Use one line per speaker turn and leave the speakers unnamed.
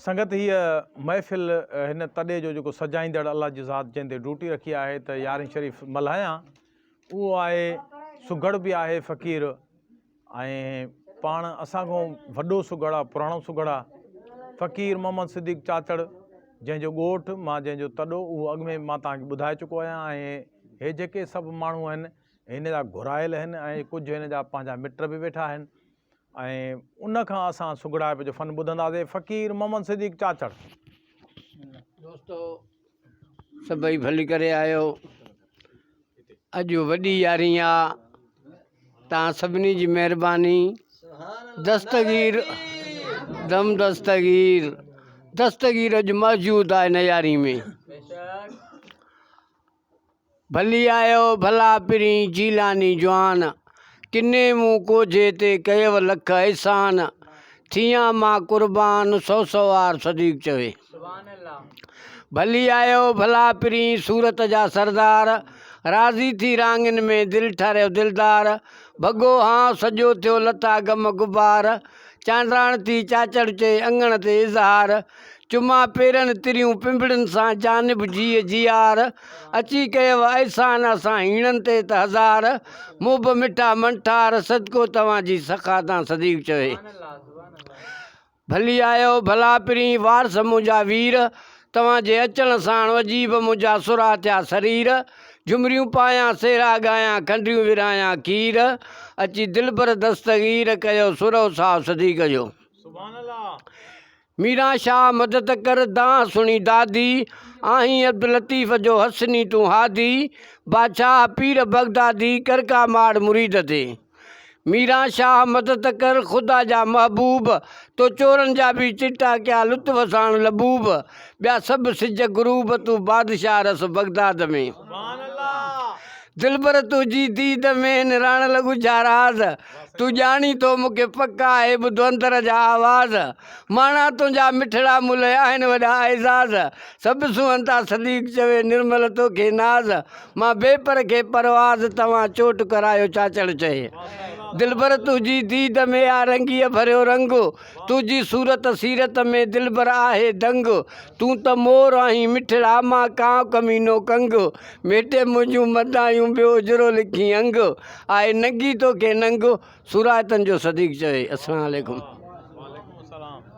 سنگت هيء محفل هن تڏي جو جيڪو سجائيندڙ الله جي ذات جنهن تي ڊيوٽي رکي آهي ته يارهين شريف ملهايان اهو آهي سگهڙ به آهي فقير ۽ پاڻ اسان کان وڏو سگهڙ آ پراڻو سگهڙ آ فقير محمد صديق چاچڙ جنهن جو ڳوٺ مان جنهن جو تڏو اهو اڳ ۾ مان توهان کي ٻڌائي چڪو آهيان ۽ هي جيڪي سڀ ماڻهو آهن هن جا گهرايل آهن ۽ ڪجهه هن جا پنهنجا مٽ به ويٺا آهن ۽ ان کان اسان سگهڙائپ جو فن ٻڌنداسين فقير محمد صديق چاچڙ.
دوستو سڀئي ڀلي ڪري آيو اڄ وڏي يارهين آ تان سڀني جي مهرباني دستگير دم دستگير دستگير اڄ موجود آ هن يارهين ۾ ڀلي آيو ڀلا پرين جيلاني جوان، ڪني مون ڪوجهي تي ڪيو لک احسان، ٿيان مان قربان سو سو وار صديق چوي. ڀلي آيو ڀلا پرين صورت جا سردار، راضي ٿي راڱين ۾ دل ٺاريو دلدار، ڀڳو هانء سڄو ٿيو لٿا غم غبار، چانڊاڻ ٿي چاچڙ چئي اڱڻ تي اظهار، چمان پيرن تريون پنبڙين سان جانب جيء جيار، اچي ڪيو احسان اسان هيڻن تي ته هزار، محب مٺا منٺار صدقو توهان جي سخا تان صديق چوي. ڀلي آيو ڀلا پرين وارث منهنجا وير، توهان جي اچڻ ساڻ عجيب منهنجا سرها ٿيا سرير، جهمريون پايان سهرا ڳايان کنڊريون ورهايان کير، اچي دلبر دستگير ڪيو سرهو ساهه صديق جو. ميران شاهه مدد ڪر دانهن سڻي دادي، آهين عبداللطيف جو حسني تون هادي، بادشاهه پير بغدادي ڪر ڪا ماڙ مريد تي. ميران شاهه مدد ڪر خدا جا محبوب، تو چورن جا به چٽا ڪيا لطف ساڻ لبوب، ٻيا سڀ سج غروب تون بادشاهه رس بغداد ۾. دلبر تنهنجي ديد ۾ نراڻ لڳو ڇا راز، تون ڄاڻين ٿو مون کي پڪ آهي ٻڌو اندر جا آواز، ماڻا تنهنجا مٺڙا مون لئه آهن وڏا اعزاز، سڀ سونهن ٿا صديق چوي نرمل توکي ناز، مان بي پر کي پرواز توهان چوٽ ڪرايو چاچڙ چئي. دلبر تنهنجي ديد ۾ آ رنگيء ڀريو رنگ، تنهنجي صورت سيرت ۾ دلبر آهي دنگ، تون ته مور آهين مٺڙا مان ڪانء ڪمينو ڪنگ، ميٽي منهنجون مدايون ٻيو اجرو لکين انگ، آء ننگي توکي ننگ، سورائتن جو صديق چوي. السلام عليڪم.